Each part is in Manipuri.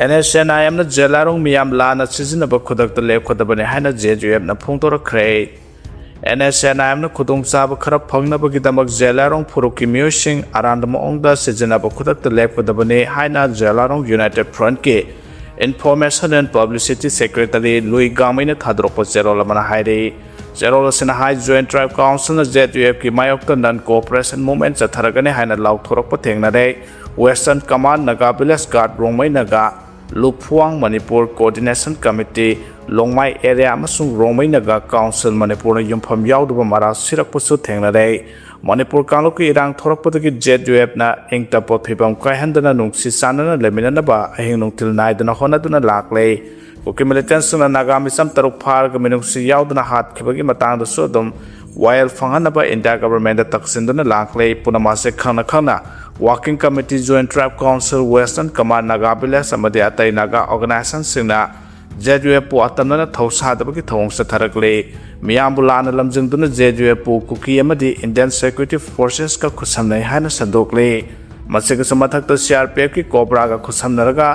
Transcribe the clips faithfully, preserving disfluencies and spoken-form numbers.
ꯑꯦꯟ ꯑꯦꯁ ꯑꯦꯟ ꯑꯥꯏ ꯑꯦꯝꯅ ꯖꯦꯂꯥꯔꯣꯡ ꯃꯤꯌꯥꯝ ꯂꯥꯟꯅ ꯁꯤꯖꯤꯟꯅꯕ ꯈꯨꯗꯛꯇ ꯂꯦꯞꯀꯗꯕꯅꯤ ꯍꯥꯏꯅ ꯖꯦ ꯌꯨ ꯑꯦꯐꯅ ꯐꯣꯡꯗꯣꯔꯛꯈ꯭ꯔꯦ꯫ ꯑꯦꯟ ꯑꯦꯁ ꯑꯦꯟ ꯑꯥꯏ ꯑꯦꯝꯅ ꯈꯨꯗꯣꯡꯆꯥꯕ ꯈꯔ ꯐꯪꯅꯕꯒꯤꯗꯃꯛ ꯖꯦꯂꯥꯔꯣꯡ ꯐꯨꯔꯨꯞꯀꯤ ꯃꯤꯑꯣꯏꯁꯤꯡ ꯑꯔꯥꯟꯕ ꯃꯑꯣꯡꯗ ꯁꯤꯖꯤꯟꯅꯕ ꯈꯨꯗꯛꯇ ꯂꯦꯞꯀꯗꯕꯅꯤ ꯍꯥꯏꯅ ꯖꯦꯂꯥꯔꯣꯡ ꯌꯨꯅꯥꯏꯇꯦꯗ ꯐ꯭ꯔꯟꯠꯀꯤ information and publicity secretary Lui ꯒꯥꯡꯃꯩꯅ ꯊꯥꯗꯣꯔꯛꯄ ꯆꯦꯔꯣꯜ ꯑꯃꯅ ꯍꯥꯏꯔꯤ꯫ ꯆꯦꯔꯣꯜ ꯑꯁꯤꯅ ꯍꯥꯏ, ꯖꯣꯏꯟꯠ ꯇ꯭ꯔꯥꯏꯕ ꯀꯥꯎꯟꯁꯤꯜꯅ ꯖꯦ ꯌꯨ ꯑꯦꯐꯀꯤ ꯃꯥꯌꯣꯛꯇ ꯅꯟ ꯀꯣꯑꯣꯄꯔꯦꯁꯟ ꯃꯨꯚꯃꯦꯟꯠ ꯆꯠꯊꯔꯒꯅꯤ ꯍꯥꯏꯅ ꯂꯥꯎꯊꯣꯔꯛꯄ ꯊꯦꯡꯅꯔꯦ꯫ Western command Naga village guard Rongmei Naga Luphuwang Manipur coordination committee, Longmai area ꯑꯃꯁꯨꯡ ꯔꯣꯡꯃꯩ ꯅꯥꯒꯥ ꯀꯥꯎꯟꯁꯤꯜ ꯃꯅꯤꯄꯨꯔꯅ ꯌꯨꯝꯐꯝ ꯌꯥꯎꯗꯕ ꯃꯔꯥꯜ ꯁꯤꯔꯛꯄꯁꯨ ꯊꯦꯡꯅꯔꯦ꯫ ꯃꯅꯤꯄꯨꯔ ꯀꯥꯡꯂꯨꯞꯀꯤ ꯏꯔꯥꯡ ꯊꯣꯔꯛꯄꯗꯒꯤ ꯖꯦ ꯌꯨ ꯑꯦꯐꯅ ꯏꯪ ꯇꯞꯄ ꯐꯤꯕꯝ ꯀꯥꯏꯍꯟꯗꯅ ꯅꯨꯡꯁꯤ ꯆꯥꯟꯅꯅ ꯂꯩꯃꯤꯟꯅꯅꯕ ꯑꯍꯤꯡ ꯅꯨꯡꯊꯤꯜ ꯅꯥꯏꯗꯅ ꯍꯣꯠꯅꯗꯨꯅ ꯂꯥꯛꯂꯦ꯫ ꯀꯨꯀꯤ ꯃꯤꯂꯤꯇꯦꯟꯠꯁꯤꯡꯅ ꯅꯥꯒꯥ ꯃꯤꯆꯝ ꯇꯔꯨꯛ ꯐꯥꯔꯒ ꯃꯤꯅꯨꯡꯁꯤ ꯌꯥꯎꯗꯅ ꯍꯥꯠꯈꯤꯕꯒꯤ ꯃꯇꯥꯡꯗꯁꯨ ꯑꯗꯨꯝ ꯋꯥꯌꯦꯜ ꯐꯪꯍꯟꯅꯕ ꯏꯟꯗꯤꯌꯥ ꯒꯚꯔꯟꯃꯦꯟꯠꯇ ꯇꯛꯁꯤꯟꯗꯨꯅ ꯂꯥꯛꯂꯦ꯫ ꯄꯨꯝꯅꯃꯛ ꯑꯁꯤ ꯈꯪꯅ ꯈꯪꯅ working committee, joint tribe council, western command Naga village ꯑꯃꯗꯤ ꯑꯇꯩ ꯅꯥꯒꯥ ꯑꯣꯔꯒꯅꯥꯏꯖꯦꯁꯟꯁꯤꯡꯅ ꯖꯦ ꯌꯨ ꯑꯦꯐꯄꯨ ꯑꯇꯝꯅꯅ ꯊꯧꯁꯥꯗꯕꯒꯤ ꯊꯧꯑꯣꯡ ꯆꯠꯊꯔꯛꯂꯤ꯫ ꯃꯤꯌꯥꯝꯕꯨ ꯂꯥꯟꯅ ꯂꯝꯖꯤꯡꯗꯨꯅ ꯖꯦ ꯌꯨ ꯑꯦꯐꯄꯨ ꯀꯨꯀꯤ ꯑꯃꯗꯤ ꯏꯟꯗꯤꯌꯟ ꯁꯦꯀ꯭ꯌꯨꯔꯤꯇꯤ ꯐꯣꯔꯁꯦꯁꯀ ꯈꯨꯠꯁꯝꯅꯩ ꯍꯥꯏꯅ ꯁꯟꯗꯣꯛꯂꯤ꯫ ꯃꯁꯤꯒꯤꯁꯨ ꯃꯊꯛꯇ ꯁꯤ ꯑꯥꯔ ꯄꯤ ꯑꯦꯐꯀꯤ ꯀꯣꯕ꯭ꯔꯥꯒ ꯈꯨꯠꯁꯝꯅꯔꯒ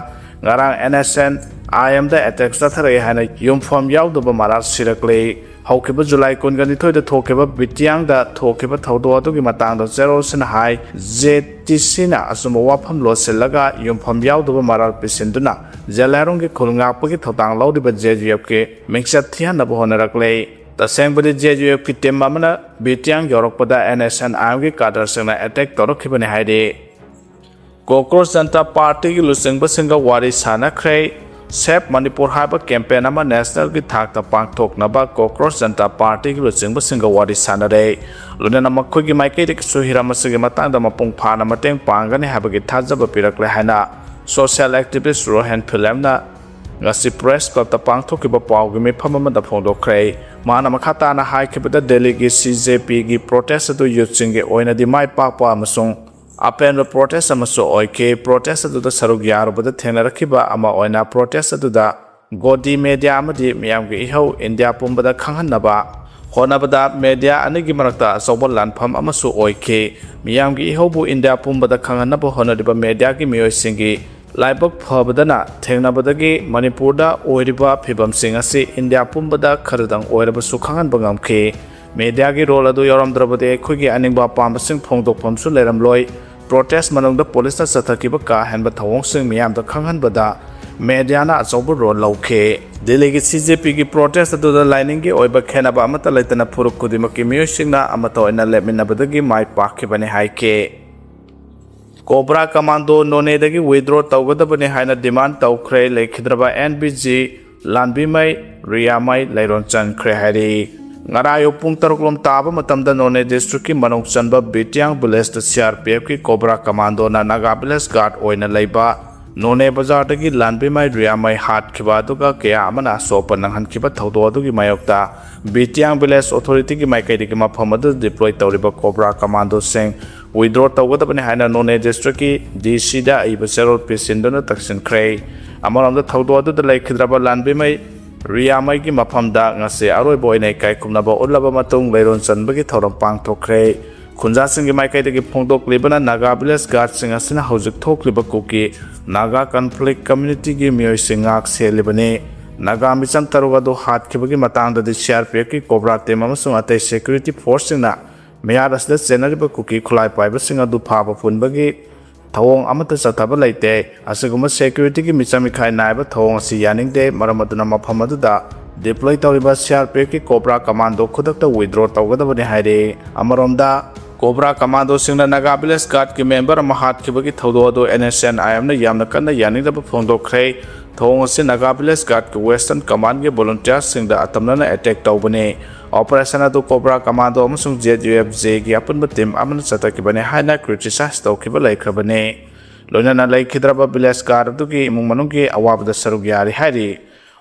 ꯉꯔꯥꯡ ꯑꯦꯟ ꯑꯦꯁ ꯑꯦꯟ ꯑꯥꯏ ꯑꯦꯝꯗ ꯑꯦꯇꯦꯛ ꯆꯠꯊꯔꯛꯏ ꯍꯥꯏꯅ ꯌꯨꯝꯐꯝ ꯌꯥꯎꯗꯕ ꯃꯔꯥꯜ ꯁꯤꯔꯛꯂꯤ꯫ ꯍꯧꯈꯤꯕ ꯖꯨꯂꯥꯏ ꯀꯨꯟꯒ ꯅꯤꯊꯣꯏꯗ ꯊꯣꯛꯈꯤꯕ ꯕꯤꯇꯤꯌꯥꯡꯗ ꯊꯣꯛꯈꯤꯕ ꯊꯧꯗꯣꯛ ꯑꯗꯨꯒꯤ ꯃꯇꯥꯡꯗ ꯆꯦꯔꯣꯜꯁꯤꯅ ꯍꯥꯏ, ꯖꯦ ꯇꯤ ꯁꯤꯅ ꯑꯆꯨꯝꯕ ꯋꯥꯐꯝ ꯂꯣꯠꯁꯤꯜꯂꯒ ꯌꯨꯝꯐꯝ ꯌꯥꯎꯗꯕ ꯃꯔꯥꯜ ꯄꯤꯁꯤꯟꯗꯨꯅ ꯖꯦꯂꯥꯔꯣꯡꯒꯤ ꯈꯨꯜ ꯉꯥꯛꯄꯒꯤ ꯊꯧꯗꯥꯡ ꯂꯧꯔꯤꯕ ꯖꯦ ꯌꯨ ꯑꯦꯐꯀꯤ ꯃꯤꯡꯆꯠ ꯊꯤꯍꯟꯅꯕ ꯍꯣꯠꯅꯔꯛꯂꯦ꯫ ꯇꯁꯦꯡꯕꯗꯤ ꯖꯦ ꯌꯨ ꯑꯦꯐꯀꯤ ꯇꯤꯝ ꯑꯃꯅ ꯕꯤꯇꯤꯌꯥꯡ ꯌꯧꯔꯛꯄꯗ ꯑꯦꯟ ꯑꯦꯁ ꯑꯦꯟ ꯑꯥꯏ ꯑꯦꯝꯒꯤ ꯀꯥꯗꯔꯁꯤꯡꯅ ꯑꯦꯇꯦꯛ ꯇꯧꯔꯛꯈꯤꯕꯅꯤ ꯍꯥꯏꯔꯤ꯫ ꯀꯣꯀ꯭ꯔꯣꯁ ꯖꯟꯇꯥ ꯄꯥꯔꯇꯤꯒꯤ ꯂꯨꯆꯤꯡꯕꯁꯤꯡꯒ ꯋꯥꯔꯤ ꯁꯥꯅꯈ꯭ꯔꯦ꯫ ꯁꯦꯚ ꯃꯅꯤꯄꯨꯔ ꯍꯥꯏꯕ ꯀꯦꯝꯄꯦꯟ ꯑꯃ ꯅꯦꯁꯅꯦꯜꯒꯤ ꯊꯥꯛꯇ ꯄꯥꯡꯊꯣꯛꯅꯕ ꯀꯣꯀ꯭ꯔꯣꯁ ꯖꯟꯇꯥ ꯄꯥꯔꯇꯤꯒꯤ ꯂꯨꯆꯤꯡꯕꯁꯤꯡꯒ ꯋꯥꯔꯤ ꯁꯥꯅꯔꯦ꯫ ꯂꯣꯏꯅꯅ ꯃꯈꯣꯏꯒꯤ ꯃꯥꯏꯀꯩꯗꯒꯤꯁꯨ ꯍꯤꯔꯝ ꯑꯁꯤꯒꯤ ꯃꯇꯥꯡꯗ ꯃꯄꯨꯡ ꯐꯥꯅ ꯃꯇꯦꯡ ꯄꯥꯡꯒꯅꯤ ꯍꯥꯏꯕꯒꯤ ꯊꯥꯖꯕ ꯄꯤꯔꯛꯂꯦ ꯍꯥꯏꯅ ꯁꯣꯁꯤꯌꯦꯜ ꯑꯦꯛꯇꯤꯚꯤꯁ ꯔꯣꯍꯦꯟ ꯐꯤꯂꯦꯝꯅ ꯉꯁꯤ ꯄ꯭ꯔꯦꯁ ꯀ꯭ꯂꯕꯇ ꯄꯥꯡꯊꯣꯛꯈꯤꯕ ꯄꯥꯎꯒꯤ ꯃꯤꯐꯝ ꯑꯃꯗ ꯐꯣꯡꯗꯣꯛꯈ꯭ꯔꯦ꯫ ꯃꯥꯅ ꯃꯈꯥ ꯇꯥꯅ ꯍꯥꯏꯈꯤꯕꯗ, ꯗꯦꯜꯂꯤꯒꯤ ꯁꯤ ꯖꯦ ꯄꯤꯒꯤ ꯄ꯭ꯔꯣꯇꯦꯁ ꯑꯗꯨ ꯌꯨꯠꯁꯤꯡꯒꯤ ꯑꯣꯏꯅꯗꯤ ꯃꯥꯏ ꯄꯥꯛꯄ ꯑꯃꯁꯨꯡ ꯑꯄꯦꯟꯕ ꯄ꯭ꯔꯣꯇꯦꯁ ꯑꯃꯁꯨ ꯑꯣꯏꯈꯤ꯫ ꯄ꯭ꯔꯣꯇꯦꯁ ꯑꯗꯨꯗ ꯁꯔꯨꯛ ꯌꯥꯔꯨꯕꯗ ꯊꯦꯡꯅꯔꯛꯈꯤꯕ ꯑꯃ ꯑꯣꯏꯅ ꯄ꯭ꯔꯣꯇꯦꯁ ꯑꯗꯨꯗ ꯒꯣꯗꯤ ꯃꯦꯗꯤꯌꯥ ꯑꯃꯗꯤ ꯃꯤꯌꯥꯝꯒꯤ ꯏꯍꯧ ꯏꯟꯗꯤꯌꯥ ꯄꯨꯝꯕꯗ ꯈꯪꯍꯟꯅꯕ ꯍꯣꯠꯅꯕꯗ ꯃꯦꯗꯤꯌꯥ ꯑꯅꯤꯒꯤ ꯃꯔꯛꯇ ꯑꯆꯧꯕ ꯂꯥꯟꯐꯝ ꯑꯃꯁꯨ ꯑꯣꯏꯈꯤ꯫ ꯃꯤꯌꯥꯝꯒꯤ ꯏꯍꯧꯕꯨ ꯏꯟꯗꯤꯌꯥ ꯄꯨꯝꯕꯗ ꯈꯪꯍꯟꯅꯕ ꯍꯣꯠꯅꯔꯤꯕ ꯃꯦꯗꯤꯌꯥꯒꯤ ꯃꯤꯑꯣꯏꯁꯤꯡꯒꯤ ꯂꯥꯏꯕꯛ ꯐꯕꯗꯅ ꯊꯦꯡꯅꯕꯗꯒꯤ ꯃꯅꯤꯄꯨꯔꯗ ꯑꯣꯏꯔꯤꯕ ꯐꯤꯕꯝꯁꯤꯡ ꯑꯁꯤ ꯏꯟꯗꯤꯌꯥ ꯄꯨꯝꯕꯗ ꯈꯔꯗꯪ ꯑꯣꯏꯔꯕꯁꯨ ꯈꯪꯍꯟꯕ ꯉꯝꯈꯤ꯫ ꯃꯦꯗꯤꯌꯥꯒꯤ ꯔꯣꯜ ꯑꯗꯨ ꯌꯥꯎꯔꯝꯗ꯭ꯔꯕꯗꯤ ꯑꯩꯈꯣꯏꯒꯤ ꯑꯅꯤꯡꯕ ꯑꯄꯥꯝꯕꯁꯤꯡ ꯐꯣꯡꯗꯣꯛꯐꯝꯁꯨ ꯂꯩꯔꯝꯂꯣꯏ꯫ ꯄ꯭ꯔꯣꯇꯦꯁ ꯃꯅꯨꯡꯗ ꯄꯨꯂꯤꯁꯅ ꯆꯠꯊꯈꯤꯕ ꯀꯥ ꯍꯦꯟꯕ ꯊꯧꯑꯣꯡꯁꯤꯡ ꯃꯤꯌꯥꯝꯗ ꯈꯪꯍꯟꯕꯗ ꯃꯦꯗꯤꯌꯥꯅ ꯑꯆꯧꯕ ꯔꯣꯜ ꯂꯧꯈꯤ꯫ ꯗꯤꯜꯂꯤꯒꯤ C J Pꯒꯤ ꯄ꯭ꯔꯣꯇꯦꯁ ꯑꯗꯨꯗ ꯂꯥꯏꯅꯤꯡꯒꯤ ꯑꯣꯏꯕ ꯈꯦꯠꯅꯕ ꯑꯃꯠꯇ ꯂꯩꯇꯅ ꯐꯨꯔꯨꯞ ꯈꯨꯗꯤꯡꯃꯛꯀꯤ ꯃꯤꯑꯣꯏꯁꯤꯡꯅ ꯑꯃꯠꯇ ꯑꯣꯏꯅ ꯂꯦꯞꯃꯤꯟꯅꯕꯗꯒꯤ ꯃꯥꯏ ꯄꯥꯛꯈꯤꯕꯅꯤ ꯍꯥꯏꯈꯤ꯫ ꯀꯣꯕ꯭ꯔꯥ ꯀꯃꯥꯟꯗꯣ ꯅꯣꯅꯦꯗꯒꯤ ꯋꯤꯗ꯭ꯔꯣ ꯇꯧꯒꯗꯕꯅꯤ ꯍꯥꯏꯅ ꯗꯤꯃꯥꯟ ꯇꯧꯈ꯭ꯔꯦ꯫ ꯂꯩꯈꯤꯗ꯭ꯔꯕ N B G ꯂꯥꯟꯕꯤꯃꯩ ꯔꯤꯌꯥꯃꯩ ꯂꯩꯔꯣꯟ ꯆꯟꯈ꯭ꯔꯦ ꯍꯥꯏꯔꯤ꯫ ꯉꯔꯥꯡ ꯑꯌꯨꯛ ꯄꯨꯡ ꯇꯔꯨꯛ ꯂꯣꯝ ꯇꯥꯕ ꯃꯇꯝꯗ ꯅꯣꯅꯦ ꯗꯤꯁꯇ꯭ꯔꯤꯛꯀꯤ ꯃꯅꯨꯡ ꯆꯟꯕ ꯕꯤꯇꯤꯌꯥꯡ ꯚꯤꯂꯦꯖꯇ C R P Fꯀꯤ ꯀꯣꯕ꯭ꯔꯥ ꯀꯃꯥꯟꯗꯣꯅ ꯅꯥꯒꯥ ꯚꯤꯂꯦꯖ ꯒꯥꯔꯗ ꯑꯣꯏꯅ ꯂꯩꯕ ꯅꯣꯅꯦ ꯕꯖꯥꯔꯗꯒꯤ ꯂꯥꯟꯕꯤꯃꯩ ꯔꯤꯌꯥꯃꯩ ꯍꯥꯠꯈꯤꯕ ꯑꯗꯨꯒ ꯀꯌꯥ ꯑꯃꯅ ꯑꯁꯣꯛꯄ ꯅꯪꯍꯟꯈꯤꯕ ꯊꯧꯗꯣꯛ ꯑꯗꯨꯒꯤ ꯃꯥꯌꯣꯛꯇ ꯕꯤꯇꯤꯌꯥꯡ ꯚꯤꯂꯦꯖ ꯑꯣꯊꯣꯔꯤꯇꯤꯒꯤ ꯃꯥꯏꯀꯩꯗꯒꯤ ꯃꯐꯝ ꯑꯗꯨꯗ ꯗꯤꯄ꯭ꯂꯣꯏ ꯇꯧꯔꯤꯕ ꯀꯣꯕ꯭ꯔꯥ ꯀꯃꯥꯟꯗꯣꯁꯤꯡ ꯋꯤꯗ꯭ꯔꯣ ꯇꯧꯒꯗꯕꯅꯤ ꯍꯥꯏꯅ ꯅꯣꯅꯦ ꯗꯤꯁꯇ꯭ꯔꯤꯛꯀꯤ D Cꯗ ꯑꯏꯕ ꯆꯦꯔꯣꯜ ꯄꯤꯁꯤꯟꯗꯨꯅ ꯇꯛꯁꯤꯟꯈ꯭ꯔꯦ꯫ ꯑꯃꯔꯣꯝꯗ ꯊꯧꯗꯣꯛ ꯑꯗꯨꯗ ꯂꯩꯈꯤꯗ꯭ꯔꯕ ꯂꯥꯟꯕꯤꯃꯩ ꯔꯤꯌꯥꯃꯩꯒꯤ ꯃꯐꯝꯗ ꯉꯁꯤ ꯑꯔꯣꯏꯕ ꯑꯣꯏꯅ ꯏꯀꯥꯏ ꯈꯨꯝꯅꯕ ꯎꯠꯂꯕ ꯃꯇꯨꯡ ꯂꯩꯔꯣꯟ ꯆꯟꯕꯒꯤ ꯊꯧꯔꯝ ꯄꯥꯡꯊꯣꯛꯈ꯭ꯔꯦ꯫ ꯈꯨꯟꯖꯥꯁꯤꯡꯒꯤ ꯃꯥꯏꯀꯩꯗꯒꯤ ꯐꯣꯡꯗꯣꯛꯂꯤꯕꯅ ꯅꯥꯒꯥ ꯚꯤꯂꯦꯖ ꯒꯥꯔꯗꯁꯤꯡ ꯑꯁꯤꯅ ꯍꯧꯖꯤꯛ ꯊꯣꯛꯂꯤꯕ ꯀꯨꯀꯤ ꯅꯥꯒꯥ ꯀꯟꯐ꯭ꯂꯤꯛ ꯀꯝꯃ꯭ꯌꯨꯅꯤꯇꯤꯒꯤ ꯃꯤꯑꯣꯏꯁꯤꯡ ꯉꯥꯛ ꯁꯦꯜꯂꯤꯕꯅꯤ꯫ ꯅꯥꯒꯥ ꯃꯤꯆꯝ ꯇꯔꯨꯛ ꯑꯗꯨ ꯍꯥꯠꯈꯤꯕꯒꯤ ꯃꯇꯥꯡꯗꯗꯤ C R P Fꯀꯤ ꯀꯣꯕ꯭ꯔꯥ ꯇꯤꯝ ꯑꯃꯁꯨꯡ ꯑꯇꯩ ꯁꯦꯀ꯭ꯌꯨꯔꯤꯇꯤ ꯐꯣꯔꯁꯁꯤꯡꯅ ꯃꯤꯍꯥꯠ ꯑꯁꯤꯗ ꯆꯦꯟꯅꯔꯤꯕ ꯀꯨꯀꯤ ꯈꯨꯠꯂꯥꯏ ꯄꯥꯏꯕꯁꯤꯡ ꯑꯗꯨ ꯐꯥꯕ ꯄꯨꯟꯕꯒꯤ ꯊꯧꯑꯣꯡ ꯑꯃꯠꯇ ꯆꯠꯊꯕ ꯂꯩꯇꯦ꯫ ꯑꯁꯤꯒꯨꯝꯕ ꯁꯦꯀ꯭ꯌꯨꯔꯤꯇꯤꯒꯤ ꯃꯤꯆꯪ ꯃꯤꯈꯥꯏ ꯅꯥꯏꯕ ꯊꯧꯑꯣꯡ ꯑꯁꯤ ꯌꯥꯅꯤꯡꯗꯦ꯫ ꯃꯔꯝ ꯑꯗꯨꯅ ꯃꯐꯝ ꯑꯗꯨꯗ ꯗꯤꯄ꯭ꯂꯣꯏ ꯇꯧꯔꯤꯕ C R P Fꯀꯤ ꯀꯣꯕ꯭ꯔꯥ ꯀꯃꯥꯟꯗꯣ ꯈꯨꯗꯛꯇ ꯋꯤꯗ꯭ꯔꯣ ꯇꯧꯒꯗꯕꯅꯤ ꯍꯥꯏꯔꯤ꯫ ꯑꯃꯔꯣꯝꯗ ꯀꯣꯕ꯭ꯔꯥ ꯀꯃꯥꯟꯗꯣꯁꯤꯡꯅ ꯅꯥꯒꯥ ꯚꯤꯂꯦꯖ ꯒꯥꯔꯗꯀꯤ ꯃꯦꯝꯕꯔ ꯑꯃ ꯍꯥꯠꯈꯤꯕꯒꯤ ꯊꯧꯗꯣꯛ ꯑꯗꯨ N S C N I Mꯅ ꯌꯥꯝꯅ ꯀꯟꯅ ꯌꯥꯅꯤꯡꯗꯕ ꯐꯣꯡꯗꯣꯛꯈ꯭ꯔꯦ꯫ ꯊꯧꯑꯣꯡ ꯑꯁꯤ ꯅꯥꯒꯥ ꯚꯤꯂꯦꯖ ꯒꯥꯔꯗꯀꯤ ꯋꯦꯁꯇꯔꯟ ꯀꯃꯥꯟꯒꯤ ꯚꯣꯂꯨꯟꯇꯤꯌꯥꯔꯁꯤꯡꯗ ꯑꯇꯝꯅꯅ ꯑꯦꯇꯦꯛ ꯇꯧꯕꯅꯤ꯫ ꯑꯣꯄꯔꯦꯁꯟ ꯑꯗꯨ ꯀꯣꯕ꯭ꯔꯥ ꯀꯃꯥꯟꯗꯣ ꯑꯃꯁꯨꯡ Z U F Jꯒꯤ ꯑꯄꯨꯟꯕ ꯇꯤꯝ ꯑꯃꯅ ꯆꯠꯊꯈꯤꯕꯅꯤ ꯍꯥꯏꯅ ꯀ꯭ꯔꯤꯇꯤꯁꯥꯏꯖ ꯇꯧꯈꯤꯕ ꯂꯩꯈ꯭ꯔꯕꯅꯤ꯫ ꯂꯣꯏꯅꯅ ꯂꯩꯈꯤꯗ꯭ꯔꯕ ꯚꯤꯂꯦꯖ ꯒꯥꯔꯗ ꯑꯗꯨꯒꯤ ꯏꯃꯨꯡ ꯃꯅꯨꯡꯒꯤ ꯑꯋꯥꯕꯗ ꯁꯔꯨꯛ ꯌꯥꯔꯤ ꯍꯥꯏꯔꯤ꯫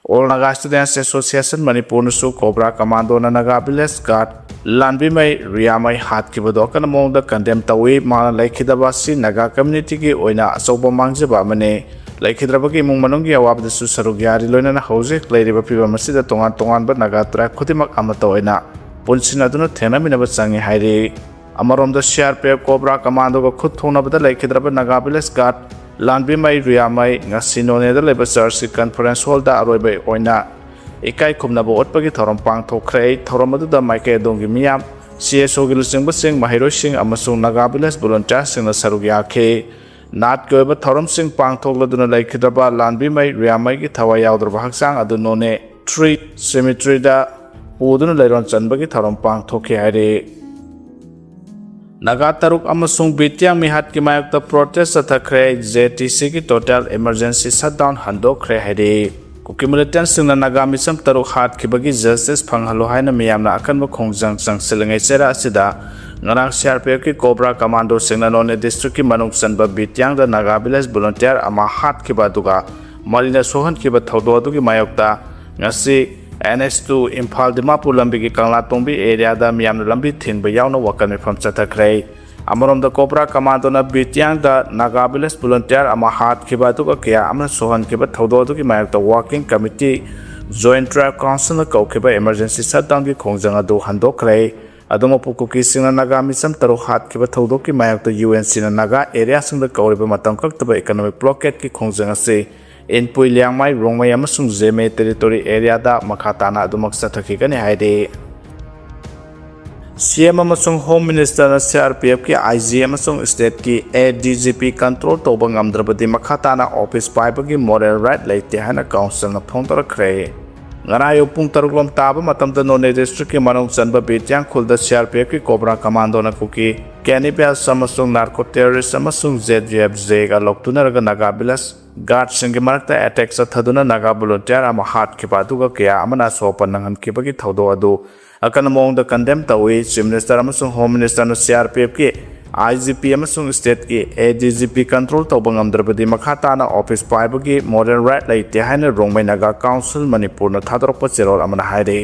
All Naga Students Association ꯃꯅꯤꯄꯨꯔꯅꯁꯨ ꯀꯣꯕ꯭ꯔꯥ ꯀꯃꯥꯟꯗꯣꯅ ꯅꯥꯒꯥ ꯚꯤꯂꯦꯖ ꯒꯥꯔꯗ ꯂꯥꯟꯕꯤꯃꯩ ꯔꯤꯌꯥꯃꯩ ꯍꯥꯠꯈꯤꯕꯗꯣ ꯑꯀꯟꯕ ꯃꯑꯣꯡꯗ ꯀꯟꯗꯦꯝ ꯇꯧꯏ꯫ ꯃꯥꯅ ꯂꯩꯈꯤꯗꯕ ꯑꯁꯤ ꯅꯥꯒꯥ ꯀꯝꯃ꯭ꯌꯨꯅꯤꯇꯤꯒꯤ ꯑꯣꯏꯅ ꯑꯆꯧꯕ ꯃꯥꯡꯖꯕ ꯑꯃꯅꯤ꯫ ꯂꯩꯈꯤꯗ꯭ꯔꯕꯒꯤ ꯏꯃꯨꯡ ꯃꯅꯨꯡꯒꯤ ꯑꯋꯥꯕꯗꯁꯨ ꯁꯔꯨꯛ ꯌꯥꯔꯤ꯫ ꯂꯣꯏꯅꯅ ꯍꯧꯖꯤꯛ ꯂꯩꯔꯤꯕ ꯐꯤꯕꯝ ꯑꯁꯤꯗ ꯇꯣꯉꯥꯟ ꯇꯣꯉꯥꯟꯕ ꯅꯥꯒꯥ ꯇ꯭ꯔꯥꯏꯕ ꯈꯨꯗꯤꯡꯃꯛ ꯑꯃꯠꯇ ꯑꯣꯏꯅ ꯄꯨꯟꯁꯤꯟꯅꯗꯨꯅ ꯊꯦꯡꯅꯃꯤꯟꯅꯕ ꯆꯪꯏ ꯍꯥꯏꯔꯤ꯫ ꯑꯃꯔꯣꯝꯗ C R P F cobra ꯀꯃꯥꯟꯗꯣꯒ ꯈꯨꯠ ꯊꯣꯡꯅꯕꯗ ꯂꯩꯈꯤꯗ꯭ꯔꯕ ꯅꯥꯒꯥ ꯚꯤꯂꯦꯖ ꯒꯥꯔꯗ ꯂꯥꯟꯕꯤꯃꯩ ꯔꯤꯌꯥꯃꯩ ꯉꯁꯤ ꯅꯣꯅꯦꯗ ꯂꯩꯕ ꯆꯔꯆꯀꯤ ꯀꯟꯐꯔꯦꯟꯁ ꯍꯣꯜꯗ ꯑꯔꯣꯏꯕ ꯑꯣꯏꯅ ꯏꯀꯥꯏ ꯈꯨꯝꯅꯕ ꯎꯠꯄꯒꯤ ꯊꯧꯔꯝ ꯄꯥꯡꯊꯣꯛꯈ꯭ꯔꯦ꯫ ꯊꯧꯔꯝ ꯑꯗꯨꯗ ꯃꯥꯏꯀꯩ ꯑꯗꯣꯝꯒꯤ ꯃꯤꯌꯥꯝ, ꯁꯤ ꯑꯦꯁ ꯑꯣꯒꯤ ꯂꯨꯆꯤꯡꯕꯁꯤꯡ, ꯃꯍꯩꯔꯣꯏꯁꯤꯡ ꯑꯃꯁꯨꯡ ꯅꯥꯒꯥ ꯚꯤꯂꯦꯖ ꯚꯣꯂꯨꯟꯇꯤꯌꯔꯁꯤꯡꯅ ꯁꯔꯨꯛ ꯌꯥꯈꯤ꯫ ꯅꯥꯠꯀꯤ ꯑꯣꯏꯕ ꯊꯧꯔꯝꯁꯤꯡ ꯄꯥꯡꯊꯣꯛꯂꯗꯨꯅ ꯂꯩꯈꯤꯗ꯭ꯔꯕ ꯂꯥꯟꯕꯤꯃꯩ ꯔꯤꯌꯥꯃꯩꯒꯤ ꯊꯋꯥꯏ ꯌꯥꯎꯗ꯭ꯔꯕ ꯍꯛꯆꯥꯡ ꯑꯗꯨ ꯅꯣꯅꯦ ꯊ꯭ꯔꯤ ꯁꯤꯃꯤꯇ꯭ꯔꯤꯗ ꯄꯨꯗꯨꯅ ꯂꯩꯔꯣꯟ ꯆꯟꯕꯒꯤ ꯊꯧꯔꯝ ꯄꯥꯡꯊꯣꯛꯈꯤ ꯍꯥꯏꯔꯤ꯫ ꯅꯥꯒꯥ ꯇꯔꯨꯛ ꯑꯃꯁꯨꯡ ꯕꯤꯇꯤꯌꯥꯡ ꯃꯤꯍꯥꯠꯀꯤ ꯃꯥꯌꯣꯛꯇ ꯄ꯭ꯔꯣꯇꯦꯁ ꯆꯠꯊꯈ꯭ꯔꯦ꯫ ꯖꯦ ꯇꯤ ꯁꯤꯒꯤ ꯇꯣꯇꯦꯜ ꯏꯃꯔꯖꯦꯟꯁꯤ ꯁꯠꯗꯥꯎꯟ ꯍꯟꯗꯣꯛꯈ꯭ꯔꯦ ꯍꯥꯏꯔꯤ꯫ ꯀꯨꯀꯤ ꯃꯤꯂꯤꯇꯦꯟꯁꯤꯡꯅ ꯅꯥꯒꯥ ꯃꯤꯆꯝ ꯇꯔꯨꯛ ꯍꯥꯠꯈꯤꯕꯒꯤ ꯖꯁꯇꯤꯁ ꯐꯪꯍꯜꯂꯨ ꯍꯥꯏꯅ ꯃꯤꯌꯥꯝꯅ ꯑꯀꯟꯕ ꯈꯣꯡꯖꯪ ꯆꯪꯁꯤꯜꯂꯤꯉꯩ ꯆꯩꯔꯥꯛ ꯑꯁꯤꯗ ꯉꯔꯥꯡ ꯁꯤ ꯑꯥꯔ ꯄꯤ ꯑꯦꯐꯀꯤ ꯀꯣꯕ꯭ꯔꯥ ꯀꯃꯥꯟꯗꯣꯁꯤꯡꯅ ꯅꯣꯅꯦ ꯗꯤꯁꯇ꯭ꯔꯤꯛꯀꯤ ꯃꯅꯨꯡ ꯆꯟꯕ ꯕꯤꯇꯤꯌꯥꯡꯗ ꯅꯥꯒꯥ ꯚꯤꯂꯦꯖ ꯚꯣꯂꯨꯟꯇꯤꯌꯔ ꯑꯃ ꯍꯥꯠꯈꯤꯕ ꯑꯗꯨꯒ ꯃꯔꯤꯅ ꯁꯣꯛꯍꯟꯈꯤꯕ ꯊꯧꯗꯣꯛ ꯑꯗꯨꯒꯤ ꯃꯥꯌꯣꯛꯇ ꯉꯁꯤ N S two Imphal Dimapur ꯂꯝꯕꯤꯒꯤ ꯀꯪꯂꯥꯇꯣꯡꯕꯤ ꯑꯦꯔꯤꯌꯥꯗ ꯃꯤꯌꯥꯝꯅ ꯂꯝꯕꯤ ꯊꯤꯡꯕ ꯌꯥꯎꯅ ꯋꯥꯀꯠ ꯃꯤꯐꯝ ꯆꯠꯊꯈ꯭ꯔꯦ꯫ ꯑꯃꯔꯣꯝꯗ ꯀꯣꯕ꯭ꯔꯥ ꯀꯃꯥꯟꯗꯣꯅ ꯕꯤꯇꯤꯌꯥꯡꯗ ꯅꯥꯒꯥ ꯚꯤꯂꯦꯖ ꯚꯣꯂꯨꯟꯇꯤꯌꯔ ꯑꯃ ꯍꯥꯠꯈꯤꯕ ꯑꯗꯨꯒ ꯀꯌꯥ ꯑꯃꯅ ꯁꯣꯛꯍꯟꯈꯤꯕ ꯊꯧꯗꯣꯛ ꯑꯗꯨꯒꯤ ꯃꯥꯌꯣꯛꯇ ꯋꯥꯔꯀꯤꯡ ꯀꯃꯤꯇꯤ, ꯖꯣꯏꯟꯠ ꯇ꯭ꯔꯥꯏꯕ ꯀꯥꯎꯟꯁꯤꯜꯅ ꯀꯧꯈꯤꯕ ꯏꯃꯔꯖꯦꯟꯁꯤ ꯁꯠꯗꯥꯎꯟꯒꯤ ꯈꯣꯡꯖꯪ ꯑꯗꯨ ꯍꯟꯗꯣꯛꯈ꯭ꯔꯦ꯫ ꯑꯗꯨꯃꯛꯄꯨ ꯀꯨꯀꯤꯁꯤꯡꯅ ꯅꯥꯒꯥ ꯃꯤꯆꯝ ꯇꯔꯨꯛ ꯍꯥꯠꯈꯤꯕ ꯊꯧꯗꯣꯛꯀꯤ ꯃꯥꯌꯣꯛꯇ ꯌꯨ ꯑꯦꯟ ꯁꯤꯅ ꯅꯥꯒꯥ ꯑꯦꯔꯤꯌꯥꯁꯤꯡꯗ ꯀꯧꯔꯤꯕ ꯃꯇꯝ ꯀꯛꯇꯕ ꯏꯀꯣꯅꯣꯃꯤꯛ ꯕ꯭ꯂꯣꯀꯦꯠꯀꯤ ꯈꯣꯡꯖꯪ ꯑꯁꯤ ꯏꯟꯄꯨꯏ, ꯂꯤꯌꯥꯡꯃꯥꯏ, ꯔꯣꯡꯃꯩ ꯑꯃꯁꯨꯡ ꯖꯦꯃꯦ ꯇꯦꯔꯤꯇꯣꯔꯤ ꯑꯦꯔꯤꯌꯥꯗ ꯃꯈꯥ ꯇꯥꯅ ꯑꯗꯨꯃꯛ ꯆꯠꯊꯈꯤꯒꯅꯤ ꯍꯥꯏꯔꯤ꯫ ꯁꯤ ꯑꯦꯝ ꯑꯃꯁꯨꯡ ꯍꯣꯝ ꯃꯤꯅꯤꯁꯇꯔꯅ ꯁꯤ ꯑꯥꯔ ꯄꯤ ꯑꯦꯐꯀꯤ ꯑꯥꯏ ꯖꯤ ꯑꯃꯁꯨꯡ ꯁ꯭ꯇꯦꯠꯀꯤ ꯑꯦ ꯗꯤ ꯖꯤ ꯄꯤ ꯀꯟꯇ꯭ꯔꯣꯜ ꯇꯧꯕ ꯉꯝꯗ꯭ꯔꯕꯗꯤ ꯃꯈꯥ ꯇꯥꯅ ꯑꯣꯐꯤꯁ ꯄꯥꯏꯕꯒꯤ ꯃꯣꯔꯦꯜ ꯔꯥꯏꯠ ꯂꯩꯇꯦ ꯍꯥꯏꯅ ꯀꯥꯎꯟꯁꯤꯜꯅ ꯐꯣꯡꯗꯣꯔꯛꯈ꯭ꯔꯦ꯫ ꯉꯔꯥꯡ ꯑꯌꯨꯛ ꯄꯨꯡ ꯇꯔꯨꯛ ꯂꯣꯝ ꯇꯥꯕ ꯃꯇꯝꯗ ꯅꯣꯅꯦ ꯗꯤꯁꯇ꯭ꯔꯤꯛꯀꯤ ꯃꯅꯨꯡ ꯆꯟꯕ ꯕꯤꯇꯤꯌꯥꯡ ꯈꯨꯜꯗ C R P ꯑꯦꯐꯀꯤ cobra ꯀꯃꯥꯟꯗꯣꯅ Kuki cannibals ꯑꯃꯁꯨꯡ ꯅꯥꯔꯀꯣ ꯇꯦꯔꯣꯔꯤꯁ ꯑꯃꯁꯨꯡ ꯖꯦ ꯖꯤ ꯑꯦꯐ ꯖꯦꯒ ꯂꯧꯇꯨꯅꯔꯒ ꯅꯥꯒꯥ ꯚꯤꯂꯦꯖ ꯒꯥꯔꯗꯁꯤꯡꯒꯤ ꯃꯔꯛꯇ ꯑꯦꯇꯦꯛ ꯆꯠꯊꯗꯨꯅ ꯅꯥꯒꯥ ꯚꯣꯂꯨꯟꯇꯤꯌꯔ ꯑꯃ ꯍꯥꯠꯈꯤꯕ ꯑꯗꯨꯒ ꯀꯌꯥ ꯑꯃꯅ ꯑꯁꯣꯛ ꯑꯄꯟ ꯅꯪꯍꯟꯈꯤꯕꯒꯤ ꯊꯧꯗꯣꯛ ꯑꯗꯨ ꯑꯀꯟꯕ ꯃꯑꯣꯡꯗ ꯀꯟꯗꯦꯝ ꯇꯧꯏ꯫ ꯆꯤꯐ ꯃꯤꯅꯤꯁꯇꯔ ꯑꯃꯁꯨꯡ ꯍꯣꯝ ꯃꯤꯅꯤꯁꯇꯔꯅ ꯁꯤ ꯑꯥꯔ ꯄꯤ ꯑꯦꯐꯀꯤ, ꯑꯥꯏ ꯖꯤ ꯄꯤ ꯑꯃꯁꯨꯡ ꯁ꯭ꯇꯦꯠꯀꯤ ꯑꯦ ꯗꯤ ꯖꯤ ꯄꯤ ꯀꯟꯇ꯭ꯔꯣꯜ ꯇꯧꯕ ꯉꯝꯗ꯭ꯔꯕꯗꯤ ꯃꯈꯥ ꯇꯥꯅ ꯑꯣꯐꯤꯁ ꯄꯥꯏꯕꯒꯤ ꯃꯣꯔꯦꯜ ꯔꯥꯏꯠ ꯂꯩꯇꯦ ꯍꯥꯏꯅ ꯔꯣꯡꯃꯩ ꯅꯥꯒꯥ ꯀꯥꯎꯟꯁꯤꯜ ꯃꯅꯤꯄꯨꯔꯅ ꯊꯥꯗꯣꯔꯛꯄ ꯆꯦꯔꯣꯜ ꯑꯃꯅ ꯍꯥꯏꯔꯤ꯫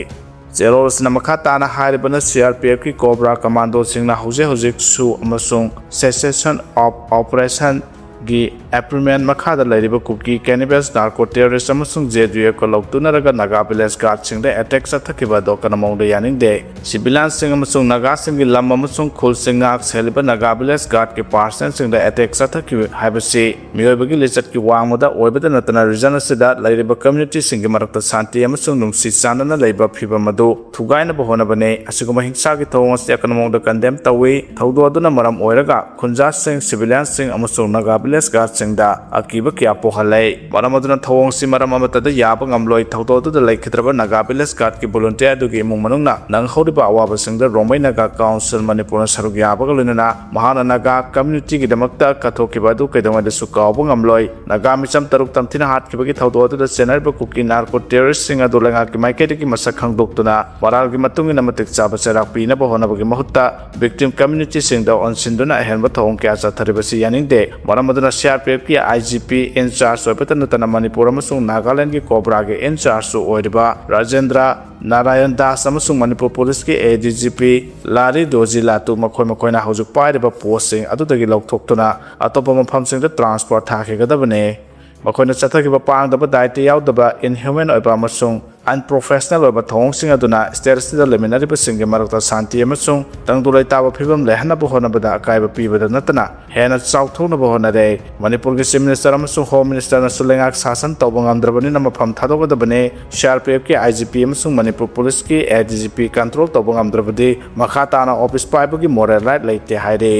ꯆꯦꯔꯣꯜ ꯑꯁꯤꯅ ꯃꯈꯥ ꯇꯥꯅ ꯍꯥꯏꯔꯤꯕꯅ ꯁꯤ ꯑꯥꯔ ꯄꯤ ꯑꯦꯐꯀꯤ ꯀꯣꯕ꯭ꯔꯥ ꯀꯃꯥꯟꯗꯣꯁꯤꯡꯅ ꯍꯧꯖꯤꯛ ꯍꯧꯖꯤꯛ ꯁꯨ ꯑꯃꯁꯨꯡ ꯁꯦꯁꯦꯁꯟ ꯑꯣꯐ ꯑꯣꯄꯔꯦꯁꯟ ꯒꯤ ꯑꯦꯄ꯭ꯔꯤꯃꯦꯟ ꯃꯈꯥꯗ ꯂꯩꯔꯤꯕ ꯀꯨꯀꯤ ꯀꯦꯅꯤꯕꯦꯜꯁ ꯅꯥꯔꯀꯣ ꯇꯦꯔꯣꯔꯤꯁ ꯑꯃꯁꯨꯡ ꯖꯦ ꯌꯨ ꯑꯦꯐꯀ ꯂꯧꯇꯨꯅꯔꯒ ꯅꯥꯒꯥ ꯚꯤꯂꯦꯖ ꯒꯥꯔꯗꯁꯤꯡꯗ ꯑꯦꯇꯦꯛ ꯆꯠꯊꯈꯤꯕ ꯑꯗꯨ ꯑꯀꯟꯕ ꯃꯑꯣꯡꯗ ꯌꯥꯅꯤꯡꯗꯦ꯫ ꯁꯤꯚꯤꯂꯤꯌꯟꯁꯤꯡ ꯑꯃꯁꯨꯡ ꯅꯥꯒꯥꯁꯤꯡꯒꯤ ꯂꯝ ꯑꯃꯁꯨꯡ ꯈꯨꯜꯁꯤꯡ ꯉꯥꯛ ꯁꯦꯜꯂꯤꯕ ꯅꯥꯒꯥ ꯚꯤꯂꯦꯖ ꯒꯥꯔꯗꯀꯤ ꯄꯥꯔꯁꯟꯁꯤꯡꯗ ꯑꯦꯇꯦꯛ ꯆꯠꯊꯈꯤꯕ ꯍꯥꯏꯕꯁꯤ ꯃꯤꯑꯣꯏꯕꯒꯤ ꯂꯤꯆꯠꯀꯤ ꯋꯥꯡꯃꯗ ꯑꯣꯏꯕꯗ ꯅꯠꯇꯅ ꯔꯤꯖꯟ ꯑꯁꯤꯗ ꯂꯩꯔꯤꯕ ꯀꯝꯃ꯭ꯌꯨꯅꯤꯇꯤꯁꯤꯡꯒꯤ ꯃꯔꯛꯇ ꯁꯥꯟꯇꯤ ꯑꯃꯁꯨꯡ ꯅꯨꯡꯁꯤ ꯆꯥꯟꯅꯅ ꯂꯩꯕ ꯐꯤꯚꯝ ꯑꯗꯨ ꯊꯨꯒꯥꯏꯅꯕ ꯍꯣꯠꯅꯕꯅꯤ꯫ ꯑꯁꯤꯒꯨꯝꯕ ꯍꯤꯡꯁꯥꯒꯤ ꯊꯧꯑꯣꯡ ꯑꯁꯤ ꯑꯀꯟꯕ ꯃꯑꯣꯡꯗ ꯀꯟꯗꯦꯝ ꯇꯧꯏ꯫ ꯊꯧꯗꯣꯛ ꯑꯗꯨꯅ ꯃꯔꯝ ꯑꯣꯏꯔꯒ ꯈꯨꯟꯖꯥꯁꯤꯡ, ꯁꯤꯚꯤꯂꯤꯌꯟꯁꯤꯡ ꯑꯃꯁꯨꯡ ꯅꯥꯒꯥ ꯚꯤꯂꯦꯖ ꯒꯥꯔꯗꯁꯤꯡꯗ ꯑꯀꯤꯕ ꯀꯌꯥ ꯄꯣꯛꯍꯜꯂꯦ꯫ ꯃꯔꯝ ꯑꯗꯨꯅ ꯊꯧꯑꯣꯡꯁꯤ ꯃꯔꯝ ꯑꯃꯠꯇꯗ ꯌꯥꯕ ꯉꯝꯂꯣꯏ꯫ ꯊꯧꯗꯣꯛ ꯑꯗꯨꯗ ꯂꯩꯈꯤꯗ꯭ꯔꯕ ꯅꯥꯒꯥ ꯚꯤꯂꯦꯖ ꯒꯥꯔꯗꯀꯤ ꯚꯣꯂꯨꯟꯇꯤꯌꯔ ꯑꯗꯨꯒꯤ ꯏꯃꯨꯡ ꯃꯅꯨꯡꯅ ꯅꯪꯍꯧꯔꯤꯕ ꯑꯋꯥꯕꯁꯤꯡꯗ ꯔꯣꯡꯃꯩ ꯅꯥꯒꯥ ꯀꯥꯎꯟꯁꯤꯜ ꯃꯅꯤꯄꯨꯔꯅ ꯁꯔꯨꯛ ꯌꯥꯕꯒ ꯂꯣꯏꯅꯅ ꯃꯍꯥꯛꯅ ꯅꯥꯒꯥ ꯀꯝꯃ꯭ꯌꯨꯅꯤꯇꯤꯒꯤꯗꯃꯛꯇ ꯀꯠꯊꯣꯛꯈꯤꯕ ꯑꯗꯨ ꯀꯩꯗꯧꯉꯩꯗꯁꯨ ꯀꯥꯎꯕ ꯉꯝꯂꯣꯏ꯫ ꯅꯥꯒꯥ ꯃꯤꯆꯝ ꯇꯔꯨꯛ ꯇꯝꯊꯤꯅ ꯍꯥꯠꯈꯤꯕꯒꯤ ꯊꯧꯗꯣꯛ ꯑꯗꯨꯗ ꯆꯦꯟꯅꯔꯤꯕ ꯀꯨꯀꯤ ꯅꯥꯔꯀꯣ ꯇꯦꯔꯣꯔꯤꯁꯁꯤꯡ ꯑꯗꯨ ꯂꯩꯉꯥꯛꯀꯤ ꯃꯥꯏꯀꯩꯗꯒꯤ ꯃꯁꯛ ꯈꯪꯗꯣꯛꯇꯨꯅ ꯃꯣꯔꯥꯜꯒꯤ ꯃꯇꯨꯡ ꯏꯟꯅ ꯃꯇꯤꯛ ꯆꯥꯕ ꯆꯩꯔꯥꯛ ꯄꯤꯅꯕ ꯍꯣꯠꯅꯕꯒꯤ ꯃꯍꯨꯠꯇ ꯚꯤꯛꯇꯤꯝ ꯀꯝꯃ꯭ꯌꯨꯅꯤꯇꯤꯁꯤꯡꯗ ꯑꯣꯟꯁꯤꯟꯗꯨꯅ ꯑꯍꯦꯟꯕ ꯊꯧꯑꯣꯡ ꯀꯌꯥ ꯆꯠꯊꯔꯤꯕꯁꯤ ꯌꯥꯅꯤꯡꯗꯦ꯫ ꯃꯔꯝ ꯑꯗꯨꯅ ꯁꯤ ꯑꯥꯔ ꯄꯤ ꯑꯦꯐꯀꯤ ꯑꯥꯏ ꯖꯤ ꯄꯤ ꯏꯟ ꯆꯥꯔꯖ ꯑꯣꯏꯕꯇ ꯅꯠꯇꯅ ꯃꯅꯤꯄꯨꯔ ꯑꯃꯁꯨꯡ ꯅꯥꯒꯥꯂꯦꯟꯗꯒꯤ ꯀꯣꯕ꯭ꯔꯥꯒꯤ ꯏꯟ ꯆꯥꯔꯖꯁꯨ ꯑꯣꯏꯔꯤꯕ ꯔꯥꯖꯦꯟꯗ꯭ꯔ ꯅꯥꯔꯥꯌꯟ ꯗꯥꯁ ꯑꯃꯁꯨꯡ ꯃꯅꯤꯄꯨꯔ ꯄꯨꯂꯤꯁꯀꯤ ꯑꯦ ꯗꯤ ꯖꯤ ꯄꯤ ꯂꯥꯔꯤ ꯗꯣꯖꯤ ꯂꯥꯇꯨ ꯃꯈꯣꯏ ꯃꯈꯣꯏꯅ ꯍꯧꯖꯤꯛ ꯄꯥꯏꯔꯤꯕ ꯄꯣꯁꯁꯤꯡ ꯑꯗꯨꯗꯒꯤ ꯂꯧꯊꯣꯛꯇꯨꯅ ꯑꯇꯣꯞꯄ ꯃꯐꯝꯁꯤꯡꯗ ꯇ꯭ꯔꯥꯟꯁꯐꯔ ꯊꯥꯈꯤꯒꯗꯕꯅꯤ꯫ ꯃꯈꯣꯏꯅ ꯆꯠꯊꯈꯤꯕ ꯄꯥꯡꯗꯕ, ꯗꯥꯏꯇ ꯌꯥꯎꯗꯕ, ꯏꯟꯍ꯭ꯌꯨꯃꯦꯟ ꯑꯣꯏꯕ ꯑꯃꯁꯨꯡ ꯑꯟꯄ꯭ꯔꯣꯐꯦꯁꯅꯦꯜ ꯑꯣꯏꯕ ꯊꯧꯑꯣꯡꯁꯤꯡ ꯑꯗꯨꯅ ꯁ꯭ꯇꯦꯠ ꯑꯁꯤꯗ ꯂꯩꯃꯤꯟꯅꯔꯤꯕꯁꯤꯡꯒꯤ ꯃꯔꯛꯇ ꯁꯥꯟꯇꯤ ꯑꯃꯁꯨꯡ ꯇꯪꯗꯨ ꯂꯩꯇꯥꯕ ꯐꯤꯕꯝ ꯂꯩꯍꯟꯅꯕ ꯍꯣꯠꯅꯕꯗ ꯑꯀꯥꯏꯕ ꯄꯤꯕꯗ ꯅꯠꯇꯅ ꯍꯦꯟꯅ ꯆꯥꯎꯊꯣꯛꯅꯕ ꯍꯣꯠꯅꯔꯦ꯫ ꯃꯅꯤꯄꯨꯔꯒꯤ ꯆꯤꯐ ꯃꯤꯅꯤꯁꯇꯔ ꯑꯃꯁꯨꯡ ꯍꯣꯝ ꯃꯤꯅꯤꯁꯇꯔꯅꯁꯨ ꯂꯩꯉꯥꯛ ꯁꯥꯁꯟ ꯇꯧꯕ ꯉꯝꯗ꯭ꯔꯕꯅꯤꯅ ꯃꯐꯝ ꯊꯥꯗꯣꯛꯀꯗꯕꯅꯤ꯫ ꯁꯤ ꯑꯥꯔ ꯄꯤ ꯑꯦꯐꯀꯤ ꯑꯥꯏ ꯖꯤ ꯄꯤ ꯑꯃꯁꯨꯡ ꯃꯅꯤꯄꯨꯔ ꯄꯨꯂꯤꯁꯀꯤ ꯑꯦ ꯗꯤ ꯖꯤ ꯄꯤ ꯀꯟꯇ꯭ꯔꯣꯜ ꯇꯧꯕ ꯉꯝꯗ꯭ꯔꯕꯗꯤ ꯃꯈꯥ ꯇꯥꯅ ꯑꯣꯐꯤꯁ ꯄꯥꯏꯕꯒꯤ ꯃꯣꯔꯦꯜ ꯔꯥꯏꯠ ꯂꯩꯇꯦ ꯍꯥꯏꯔꯤ꯫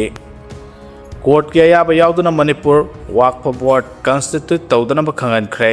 ꯀꯣꯔꯠꯀꯤ ꯑꯌꯥꯕ ꯌꯥꯎꯗꯨꯅ ꯃꯅꯤꯄꯨꯔ ꯋꯥꯛꯐ ꯕꯣꯔꯗ ꯀꯟꯁꯇꯤꯇ꯭ꯌꯨꯠ ꯇꯧꯗꯅꯕ ꯈꯪꯍꯟꯈ꯭ꯔꯦ꯫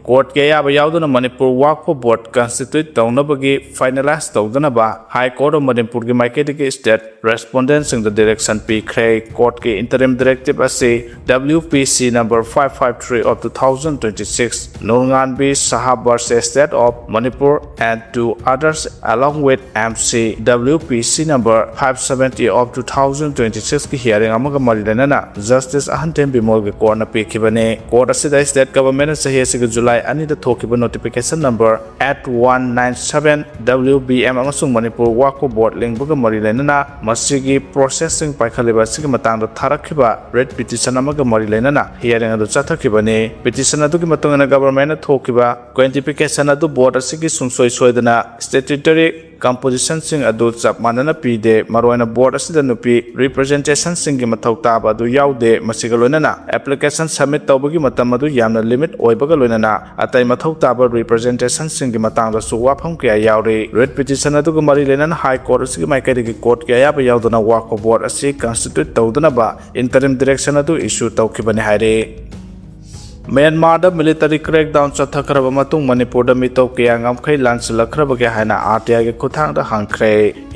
ꯀꯣꯔꯠꯀꯤ ꯑꯌꯥꯕ ꯌꯥꯎꯗꯨꯅ ꯃꯅꯤꯄꯨꯔ ꯋꯥꯛꯐ ꯕꯣꯔꯗ ꯀꯟꯁꯇꯤꯇ꯭ꯌꯨꯠ ꯇꯧꯅꯕꯒꯤ ꯐꯥꯏꯅꯦꯂꯥꯏꯖ ꯇꯧꯗꯅꯕ ꯍꯥꯏ ꯀꯣꯔꯠ ꯑꯣꯐ ꯃꯅꯤꯄꯨꯔꯒꯤ ꯃꯥꯏꯀꯩꯗꯒꯤ ꯁ꯭ꯇꯦꯠ ꯔꯦꯁꯄꯣꯟꯗꯦꯟꯁꯤꯡꯗ ꯗꯤꯔꯦꯛꯁꯟ ꯄꯤꯈ꯭ꯔꯦ꯫ ꯀꯣꯔꯠꯀꯤ ꯏꯟꯇꯔꯤꯝ ꯗꯤꯔꯦꯛꯇꯤꯞ ꯑꯁꯤ W P C number five five three of two thousand twenty-six, Nurnganbi Saha versus State of Manipur and two others, along with M C W P C number five seventy of two thousand twenty-six ꯀꯤ hearing ꯑꯃꯒ ꯃꯔꯤ ꯂꯩꯅꯅ Justice ꯑꯍꯟꯊꯦꯝ ꯕꯤꯃꯣꯜꯒꯤ ꯀꯣꯔꯠꯅ ꯄꯤꯈꯤꯕꯅꯤ꯫ ꯀꯣꯔꯠ ꯑꯁꯤꯗ state governmentꯅ ꯆꯍꯤ ꯑꯁꯤꯒꯤ ꯖꯨꯂꯥꯏ ꯑꯅꯤꯗ ꯊꯣꯛꯈꯤꯕ notification number eight one nine seven W B M ꯑꯃꯁꯨꯡ ꯃꯅꯤꯄꯨꯔ ꯋꯥꯀꯣ ꯕꯣꯔꯗ ꯂꯤꯡꯕꯒ ꯃꯔꯤ ꯂꯩꯅꯅ ꯃꯁꯤꯒꯤ processꯁꯤꯡ ꯄꯥꯏꯈꯠꯂꯤꯕ ꯑꯁꯤꯒꯤ ꯃꯇꯥꯡꯗ ꯊꯥꯔꯛꯈꯤꯕ writ petition ꯑꯃꯒ ꯃꯔꯤ ꯂꯩꯅꯅ hearing ꯑꯗꯨ ꯆꯠꯊꯈꯤꯕꯅꯤ꯫ Petition ꯑꯗꯨꯒꯤ ꯃꯇꯨꯡ ꯏꯟꯅ governmentꯅ ꯊꯣꯛꯈꯤꯕ quantification ꯑꯗꯨ ꯕꯣꯔꯗ ꯑꯁꯤꯒꯤ ꯁꯨꯡꯁꯣꯏ ꯁꯣꯏꯗꯅ statutory compositionꯁꯤꯡ ꯑꯗꯨ ꯆꯞ ꯃꯥꯟꯅꯅ ꯄꯤꯗꯦ꯫ ꯃꯔꯨꯑꯣꯏꯅ ꯕꯣꯔꯗ ꯑꯁꯤꯗ ꯅꯨꯄꯤ representationꯁꯤꯡꯒꯤ ꯃꯊꯧ ꯇꯥꯕ ꯑꯗꯨ ꯌꯥꯎꯗꯦ꯫ ꯃꯁꯤꯒ ꯂꯣꯏꯅꯅ application submit ꯇꯧꯕꯒꯤ ꯃꯇꯝ ꯑꯗꯨ ꯌꯥꯝꯅ limit ꯑꯣꯏꯕꯒ ꯂꯣꯏꯅꯅ ꯑꯇꯩ ꯃꯊꯧ ꯇꯥꯕ representationꯁꯤꯡꯒꯤ ꯃꯇꯥꯡꯗꯁꯨ ꯋꯥꯐꯝ ꯀꯌꯥ ꯌꯥꯎꯔꯤ꯫ Writ petition ꯑꯗꯨꯒ ꯃꯔꯤ ꯂꯩꯅꯅ High Court ꯑꯁꯤꯒꯤ ꯃꯥꯏꯀꯩꯗꯒꯤ courtꯀꯤ ꯑꯌꯥꯕ ꯌꯥꯎꯗꯅ ꯋꯥꯀꯣ ꯕꯣꯔꯗ ꯑꯁꯤ constitute ꯇꯧꯗꯅꯕ interim direction ꯑꯗꯨ issue ꯇꯧꯈꯤꯕꯅꯤ ꯍꯥꯏꯔꯤ꯫ ꯃ꯭ꯌꯥꯟꯃꯥꯔꯗ military crackdown ꯆꯠꯊꯈ꯭ꯔꯕ ꯃꯇꯨꯡ ꯃꯅꯤꯄꯨꯔꯗ ꯃꯤꯇꯣꯞ ꯀꯌꯥ ꯉꯝꯈꯩ ꯂꯥꯟꯁꯤꯜꯂꯛꯈ꯭ꯔꯕꯒꯦ ꯍꯥꯏꯅ R T Iꯒꯤ ꯈꯨꯠꯊꯥꯡꯗ ꯍꯪꯈ꯭ꯔꯦ꯫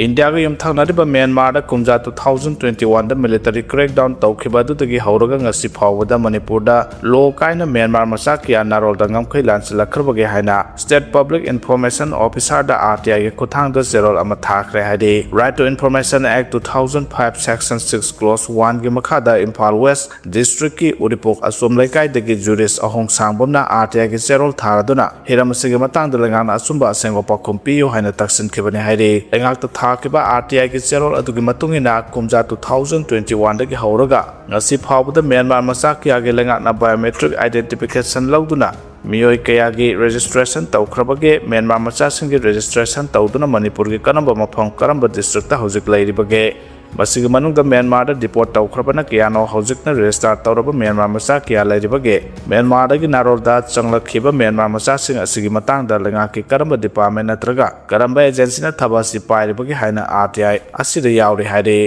ꯏꯟꯗꯤꯌꯥꯒ ꯌꯨꯝꯊꯪꯅꯔꯤꯕ ꯃ꯭ꯌꯥꯟꯃꯥꯔꯗ ꯀꯨꯝꯖꯥ two thousand twenty oneꯗ military crackdown ꯇꯧꯈꯤꯕ ꯑꯗꯨꯗꯒꯤ ꯍꯧꯔꯒ ꯉꯁꯤ ꯐꯥꯎꯕꯗ ꯃꯅꯤꯄꯨꯔꯗ ꯂꯣ ꯀꯥꯏꯅ ꯃ꯭ꯌꯥꯟꯃꯥꯔ ꯃꯆꯥ ꯀꯌꯥ ꯅꯥꯔꯣꯜꯗ ꯉꯝꯈꯩ ꯂꯥꯟꯁꯤꯜꯂꯛꯈ꯭ꯔꯕꯒꯦ ꯍꯥꯏꯅ State Public Information Officerꯗ R T Iꯒꯤ ꯈꯨꯠꯊꯥꯡꯗ ꯆꯦꯔꯣꯜ ꯑꯃ ꯊꯥꯈ꯭ꯔꯦ ꯍꯥꯏꯗꯤ Right to Information Act two thousand five Section six Clause oneꯒꯤ ꯃꯈꯥꯗ ꯏꯝꯐꯥꯜ West Districtꯀꯤ ꯎꯔꯤꯄꯣꯛ ꯑꯆꯣꯝ ꯂꯩꯀꯥꯏꯗꯒꯤ jurist ꯑꯍꯣꯡ ꯁꯥꯡꯕꯝꯅ R T Iꯒꯤ ꯆꯦꯔꯣꯜ ꯊꯥꯔꯗꯨꯅ ꯍꯤꯔꯝ ꯑꯁꯤꯒꯤ ꯃꯇꯥꯡꯗ ꯂꯩꯉꯥꯛꯅ ꯑꯆꯨꯝꯕ ꯑꯁꯦꯡꯕ ꯄꯥꯎꯈꯨꯝ ꯄꯤꯌꯨ ꯍꯥꯏꯅ ꯇꯛꯁꯤꯟꯈꯤꯕꯅꯤ ꯍꯥꯏꯔꯤ꯫ ꯂꯩꯉꯥꯛꯇ ꯊꯥꯈꯤꯕ R T Iꯒꯤ ꯆꯦꯔꯣꯜ ꯑꯗꯨꯒꯤ ꯃꯇꯨꯡ ꯏꯟꯅ ꯀꯨꯝꯖꯥ two thousand twenty oneꯗꯒꯤ ꯍꯧꯔꯒ ꯉꯁꯤ ꯐꯥꯎꯕꯗ ꯃ꯭ꯌꯥꯟꯃꯥꯔ ꯃꯆꯥ ꯀꯌꯥꯒꯤ ꯂꯩꯉꯥꯛꯅ biometric identification ꯂꯧꯗꯨꯅ ꯃꯤꯑꯣꯏ ꯀꯌꯥꯒꯤ registration ꯇꯧꯈ꯭ꯔꯕꯒꯦ? ꯃ꯭ꯌꯥꯟꯃꯥꯔ ꯃꯆꯥꯁꯤꯡꯒꯤ registration ꯇꯧꯗꯨꯅ ꯃꯅꯤꯄꯨꯔꯒꯤ ꯀꯔꯝꯕ ꯃꯐꯝ, ꯀꯔꯝꯕ districtꯇ ꯍꯧꯖꯤꯛ ꯂꯩꯔꯤꯕꯒꯦ? ꯃꯁꯤꯒꯤ ꯃꯅꯨꯡꯗ ꯃ꯭ꯌꯥꯟꯃꯥꯔꯗ deport ꯇꯧꯈ꯭ꯔꯕꯅ ꯀꯌꯥꯅꯣ? ꯍꯧꯖꯤꯛꯅ register ꯇꯧꯔꯕ ꯃ꯭ꯌꯥꯟꯃꯥꯔ ꯃꯆꯥ ꯀꯌꯥ ꯂꯩꯔꯤꯕꯒꯦ? ꯃ꯭ꯌꯥꯟꯃꯥꯔꯗꯒꯤ ꯅꯥꯔꯣꯜꯗ ꯆꯪꯂꯛꯈꯤꯕ ꯃ꯭ꯌꯥꯟꯃꯥꯔ ꯃꯆꯥꯁꯤꯡ ꯑꯁꯤꯒꯤ ꯃꯇꯥꯡꯗ ꯂꯩꯉꯥꯛꯀꯤ ꯀꯔꯝꯕ department ꯅꯠꯇ꯭ꯔꯒ ꯀꯔꯝꯕ agencyꯅ ꯊꯕꯛ ꯑꯁꯤ ꯄꯥꯏꯔꯤꯕꯒꯦ ꯍꯥꯏꯅ R T I ꯑꯁꯤꯗ ꯌꯥꯎꯔꯤ ꯍꯥꯏꯔꯤ꯫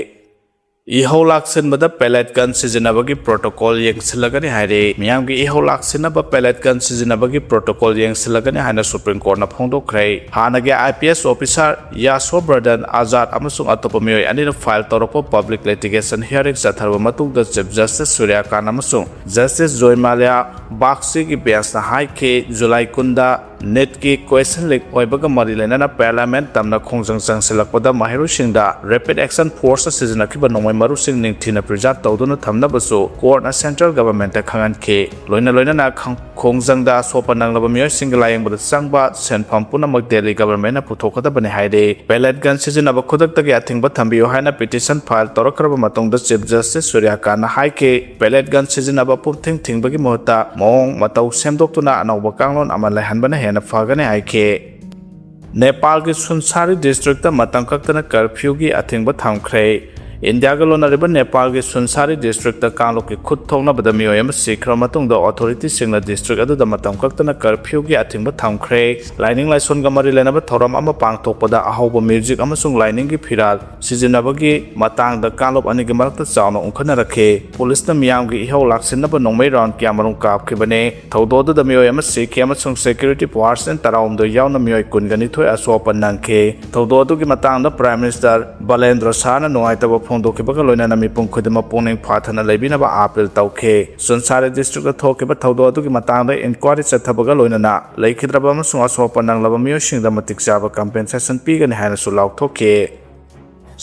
ꯏꯍꯧ ꯂꯥꯛꯁꯤꯟꯕꯗ pellet gun ꯁꯤꯖꯤꯟꯅꯕꯒꯤ protocol ꯌꯦꯡꯁꯤꯜꯂꯒꯅꯤ ꯍꯥꯏꯔꯤ꯫ ꯃꯤꯌꯥꯝꯒꯤ ꯏꯍꯧ ꯂꯥꯛꯁꯤꯟꯅꯕ pellet gun ꯁꯤꯖꯤꯟꯅꯕꯒꯤ protocol ꯌꯦꯡꯁꯤꯜꯂꯒꯅꯤ ꯍꯥꯏꯅ Supreme Courtꯅ ꯐꯣꯡꯗꯣꯛꯈ꯭ꯔꯦ꯫ ꯍꯥꯟꯅꯒꯤ I P S officer ꯌꯥꯁꯣꯕꯔꯙꯟ Azad ꯑꯃꯁꯨꯡ ꯑꯇꯣꯞꯄ ꯃꯤꯑꯣꯏ ꯑꯅꯤꯅ file ꯇꯧꯔꯛꯄ public litigation hearing ꯆꯠꯊꯔꯕ ꯃꯇꯨꯡꯗ Chief Justice ꯁꯨꯔ꯭ꯌꯀꯥꯟꯇ ꯑꯃꯁꯨꯡ Justice ꯖꯣꯏꯃꯥꯂꯤꯌꯥ ꯕꯥꯒꯆꯤꯒꯤ benchꯅ ꯍꯥꯏꯈꯤ, ꯖꯨꯂꯥꯏ ꯀꯨꯟꯗ ꯅꯤꯠꯀꯤ ꯀ꯭ꯋꯦꯁꯟ ꯂꯤꯛ ꯑꯣꯏꯕꯒ ꯃꯔꯤ ꯂꯩꯅꯅ ꯄꯥꯔꯂꯤꯌꯥꯃꯦꯟꯠ ꯇꯝꯅ ꯈꯣꯡꯖꯪ ꯆꯪꯁꯤꯜꯂꯛꯄꯗ ꯃꯍꯩꯔꯣꯏꯁꯤꯡꯗ ꯔꯦꯄꯤꯗ ꯑꯦꯛꯁꯟ ꯐꯣꯔꯁꯇ ꯁꯤꯖꯤꯟꯅꯈꯤꯕ ꯅꯣꯡꯃꯩ ꯃꯔꯨꯁꯤꯡ ꯅꯤꯡꯊꯤꯅ ꯄ꯭ꯔꯤꯖꯥꯔꯚ ꯇꯧꯗꯨꯅ ꯊꯝꯅꯕꯁꯨ ꯀꯣꯔꯠꯅ ꯁꯦꯟꯇ꯭ꯔꯦꯜ ꯒꯚꯔꯟꯃꯦꯟꯠꯇ ꯈꯪꯍꯟꯈꯤ꯫ ꯂꯣꯏꯅ ꯂꯣꯏꯅꯅ ꯈꯪ-, ꯈꯣꯡꯖꯪꯗ ꯑꯁꯣꯛꯄ ꯅꯪꯂꯕ ꯃꯤꯑꯣꯏꯁꯤꯡꯒꯤ ꯂꯥꯌꯦꯡꯕꯗ ꯆꯪꯕ ꯁꯦꯟꯐꯝ ꯄꯨꯝꯅꯃꯛ ꯗꯦꯜꯂꯤ ꯒꯚꯔꯟꯃꯦꯟꯠꯅ ꯄꯨꯊꯣꯛꯀꯗꯕꯅꯤ ꯍꯥꯏꯔꯤ꯫ ꯄꯦꯂꯦꯠ ꯒꯟ ꯁꯤꯖꯤꯟꯅꯕ ꯈꯨꯗꯛꯇꯒꯤ ꯑꯊꯤꯡꯕ ꯊꯝꯕꯤꯌꯨ ꯍꯥꯏꯅ ꯄꯤꯇꯤꯁꯟ ꯐꯥꯏꯜ ꯇꯧꯔꯛꯈ꯭ꯔꯕ ꯃꯇꯨꯡꯗ ꯆꯤꯐ ꯖꯁꯇꯤꯁ ꯁꯨꯔ꯭ꯌꯀꯥꯟꯠꯅ ꯍꯥꯏꯈꯤ, ꯄꯦꯂꯦꯠ ꯒꯟ ꯁꯤꯖꯤꯟꯅꯕ ꯄꯨꯝꯊꯤꯡ ꯊꯤꯡꯕꯒꯤ ꯃꯍꯨꯠꯇ ꯃꯑꯣꯡ ꯃꯇꯧ ꯁꯦꯝꯗꯣꯛꯇꯨꯅ ꯑꯅꯧꯕ ꯀꯥꯡꯂꯣꯟ ꯑꯃ ꯂꯩꯍꯟꯕꯅ ꯍꯦꯟꯅ ꯐꯒꯅꯤ ꯍꯥꯏꯈꯤ꯫ ꯅꯦꯄꯥꯜꯒꯤ ꯁꯨꯟꯁꯥꯔꯤ ꯗꯤꯁꯇ꯭ꯔꯤꯛꯇ ꯃꯇꯝ ꯀꯛꯇꯅ ꯀꯔꯐ꯭ꯌꯨꯒꯤ ꯑꯊꯤꯡꯕ ꯊꯝꯈ꯭ꯔꯦ꯫ ꯏꯟꯗꯤꯌꯥꯒ ꯂꯣꯟꯅꯔꯤꯕ ꯅꯦꯄꯥꯜꯒꯤ ꯁꯨꯟꯁꯥꯔꯤ ꯗꯤꯁꯇ꯭ꯔꯤꯛꯇ ꯀꯥꯡꯂꯨꯞꯀꯤ ꯈꯨꯠ ꯊꯣꯛꯅꯕꯗ ꯃꯤꯑꯣꯏ ꯑꯃ ꯁꯤꯈ꯭ꯔꯕ ꯃꯇꯨꯡꯗ ꯑꯣꯊꯣꯔꯤꯇꯤꯁꯤꯡꯅ ꯗꯤꯁꯇ꯭ꯔꯤꯛ ꯑꯗꯨꯗ ꯃꯇꯝ ꯀꯛꯇꯅ ꯀꯔꯐ꯭ꯌꯨꯒꯤ ꯑꯊꯤꯡꯕ ꯊꯝꯈ꯭ꯔꯦ꯫ ꯂꯥꯏꯅꯤꯡ ꯂꯥꯏꯁꯣꯟꯒ ꯃꯔꯤ ꯂꯩꯅꯕ ꯊꯧꯔꯝ ꯑꯃ ꯄꯥꯡꯊꯣꯛꯄꯗ ꯑꯍꯧꯕ ꯃ꯭ꯌꯨꯖꯤꯛ ꯑꯃꯁꯨꯡ ꯂꯥꯏꯅꯤꯡꯒꯤ ꯐꯤꯔꯥꯜ ꯁꯤꯖꯤꯟꯅꯕꯒꯤ ꯃꯇꯥꯡꯗ ꯀꯥꯡꯂꯨꯞ ꯑꯅꯤꯒꯤ ꯃꯔꯛꯇ ꯆꯥꯎꯅ ꯎꯪꯈꯠꯅꯔꯛꯈꯤ꯫ ꯄꯨꯂꯤꯁꯅ ꯃꯤꯌꯥꯝꯒꯤ ꯏꯍꯧ ꯂꯥꯛꯁꯤꯟꯅꯕ ꯅꯣꯡꯃꯩ ꯔꯥꯎꯟ ꯀꯌꯥꯃꯔꯨꯝ ꯀꯥꯞꯈꯤꯕꯅꯤ꯫ ꯊꯧꯗꯣꯛ ꯑꯗꯨꯗ ꯃꯤꯑꯣꯏ ꯑꯃ ꯁꯤꯈꯤ ꯑꯃꯁꯨꯡ ꯁꯦꯀ꯭ꯌꯨꯔꯤꯇꯤ ꯐꯣꯔꯁ ꯇꯔꯥꯍꯨꯝꯗꯣꯏ ꯌꯥꯎꯅ ꯃꯤꯑꯣꯏ ꯀꯨꯟꯒ ꯅꯤꯊꯣꯏ ꯑꯁꯣꯛ ꯑꯄꯟ ꯅꯪꯈꯤ꯫ ꯊꯧꯗꯣꯛ ꯑꯗꯨꯒꯤ ꯃꯇꯥꯡꯗ ꯄ꯭ꯔꯥꯏꯝ ꯃꯤꯅꯤꯁꯇꯔ ꯕꯂꯦꯟꯗ꯭ꯔ ꯁꯥꯍꯅ ꯅꯨꯡꯉꯥꯏꯇꯕ ꯐꯣꯡꯗꯣꯛꯈꯤꯕꯒ ꯂꯣꯏꯅꯅ ꯃꯤꯄꯨꯝ ꯈꯨꯗꯤꯡꯃꯛ ꯄꯨꯛꯅꯤꯡ ꯐꯥꯊꯅ ꯂꯩꯕꯤꯅꯕ ꯑꯥꯄꯤꯜ ꯇꯧꯈꯤ꯫ ꯁꯨꯟꯁꯥꯔꯤ ꯗꯤꯁꯇ꯭ꯔꯤꯛꯇ ꯊꯣꯛꯈꯤꯕ ꯊꯧꯗꯣꯛ ꯑꯗꯨꯒꯤ ꯃꯇꯥꯡꯗ ꯏꯟꯀ꯭ꯋꯥꯔꯤ ꯆꯠꯊꯕꯒ ꯂꯣꯏꯅꯅ ꯂꯩꯈꯤꯗ꯭ꯔꯕ ꯑꯃꯁꯨꯡ ꯑꯁꯣꯛ ꯑꯄꯟ ꯅꯪꯂꯕ ꯃꯤꯑꯣꯏꯁꯤꯡꯗ ꯃꯇꯤꯛ ꯆꯥꯕ ꯀꯝꯄꯦꯟꯁꯦꯁꯟ ꯄꯤꯒꯅꯤ ꯍꯥꯏꯅꯁꯨ ꯂꯥꯎꯊꯣꯛꯈꯤ꯫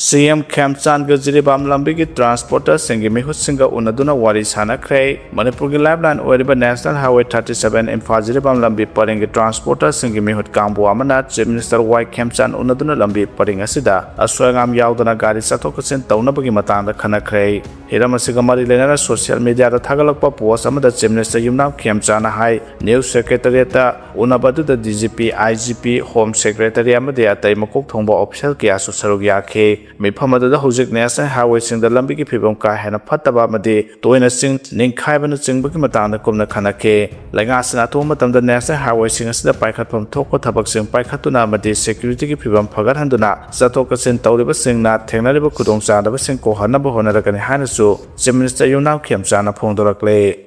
ꯁꯤ ꯑꯦꯝ ꯈꯦꯝꯆꯥꯟꯒ ꯖꯤꯔꯤꯕꯥꯝ ꯂꯝꯕꯤꯒꯤ ꯇ꯭ꯔꯥꯟꯁꯄꯣꯔꯇꯔꯁꯤꯡꯒꯤ ꯃꯤꯍꯨꯠꯁꯤꯡꯒ ꯎꯅꯗꯨꯅ ꯋꯥꯔꯤ ꯁꯥꯟꯅꯈ꯭ꯔꯦ꯫ ꯃꯅꯤꯄꯨꯔꯒꯤ ꯂꯥꯏꯐꯂꯥꯏꯟ ꯑꯣꯏꯔꯤꯕ national highway thirty seven Imphal Jiribam ꯂꯝꯕꯤ ꯄꯔꯤꯡꯒꯤ ꯇ꯭ꯔꯥꯟꯁꯄꯣꯔꯇꯔꯁꯤꯡꯒꯤ ꯃꯤꯍꯨꯠ ꯀꯥꯡꯕꯨ ꯑꯃꯅ ꯆꯤꯐ ꯃꯤꯅꯤꯁꯇꯔ ꯋꯥꯏ ꯈꯦꯝꯆꯥꯟ ꯎꯅꯗꯨꯅ ꯂꯝꯕꯤ ꯄꯔꯤꯡ ꯑꯁꯤꯗ ꯑꯁꯣꯏ ꯑꯉꯥꯝ ꯌꯥꯎꯗꯅ ꯒꯥꯔꯤ ꯆꯠꯊꯣꯛ ꯆꯠꯁꯤꯟ ꯇꯧꯅꯕꯒꯤ ꯃꯇꯥꯡꯗ ꯈꯟꯅꯈ꯭ꯔꯦ꯫ ꯍꯤꯔꯝ ꯑꯁꯤꯒ ꯃꯔꯤ ꯂꯩꯅꯅ ꯁꯣꯁꯤꯌꯦꯜ ꯃꯤꯗꯤꯌꯥꯗ ꯊꯥꯒꯠꯂꯛꯄ ꯄꯣꯁ ꯑꯃꯗ ꯆꯤꯐ ꯃꯤꯅꯤꯁꯇꯔ ꯌꯨꯝꯅꯥꯝ ꯈꯦꯝꯆꯥꯟꯅ ꯍꯥꯏ, ꯅ꯭ꯌꯨꯁ ꯁꯦꯀ꯭ꯔꯦꯇꯔꯤꯌꯦꯠꯇ ꯎꯅꯕ ꯑꯗꯨꯗ ꯗꯤ ꯖꯤ ꯄꯤ, ꯑꯥꯏ ꯖꯤ ꯄꯤ, ꯍꯣꯝ ꯁꯦꯀ꯭ꯔꯦꯇꯔꯤ ꯑꯃꯗꯤ ꯑꯇꯩ ꯃꯀꯣꯛ ꯊꯣꯡꯕ ꯑꯣꯐꯤꯁꯤꯌꯦꯜ ꯀꯌꯥꯁꯨ ꯁꯔꯨꯛ ꯌꯥꯈꯤ꯫ ꯃꯤꯐꯝ ꯑꯗꯨꯗ ꯍꯧꯖꯤꯛ ꯅꯦꯁꯅꯦꯜ ꯍꯥꯏꯋꯦꯁꯤꯡꯗ ꯂꯝꯕꯤꯒꯤ ꯐꯤꯕꯝ ꯀꯥ ꯍꯦꯟꯅ ꯐꯠꯇꯕ ꯑꯃꯗꯤ ꯇꯣꯏꯅ ꯆꯤꯡ ꯅꯤꯡꯈꯥꯏꯕꯅꯆꯤꯡꯕꯒꯤ ꯃꯇꯥꯡꯗ ꯀꯨꯞꯅ ꯈꯟꯅꯈꯤ꯫ ꯂꯩꯉꯥꯛꯁꯤꯅ ꯑꯊꯨꯕ ꯃꯇꯝꯗ ꯅꯦꯁꯅꯦꯜ ꯍꯥꯏꯋꯦꯁꯤꯡ ꯑꯁꯤꯗ ꯄꯥꯏꯈꯠꯐꯝ ꯊꯣꯛꯄ ꯊꯕꯛꯁꯤꯡ ꯄꯥꯏꯈꯠꯇꯨꯅ ꯑꯃꯗꯤ ꯁꯦꯀ꯭ꯌꯨꯔꯤꯇꯤꯒꯤ ꯐꯤꯕꯝ ꯐꯒꯠꯍꯟꯗꯨꯅ ꯆꯠꯊꯣꯛ ꯆꯠꯁꯤꯟ ꯇꯧꯔꯤꯕꯁꯤꯡꯅ ꯊꯦꯡꯅꯔꯤꯕ ꯈꯨꯗꯣꯡꯆꯥꯗꯕꯁꯤꯡ ꯀꯣꯛꯍꯟꯅꯕ ꯍꯣꯠꯅꯔꯛꯀꯅꯤ ꯍꯥꯏꯅꯁꯨ ꯆꯤꯐ ꯃꯤꯅꯤꯁꯇꯔ ꯌꯨꯝꯅꯥꯝ ꯈꯦꯝꯆꯥꯟꯅ ꯐꯣꯡꯗꯣꯔꯛꯂꯦ꯫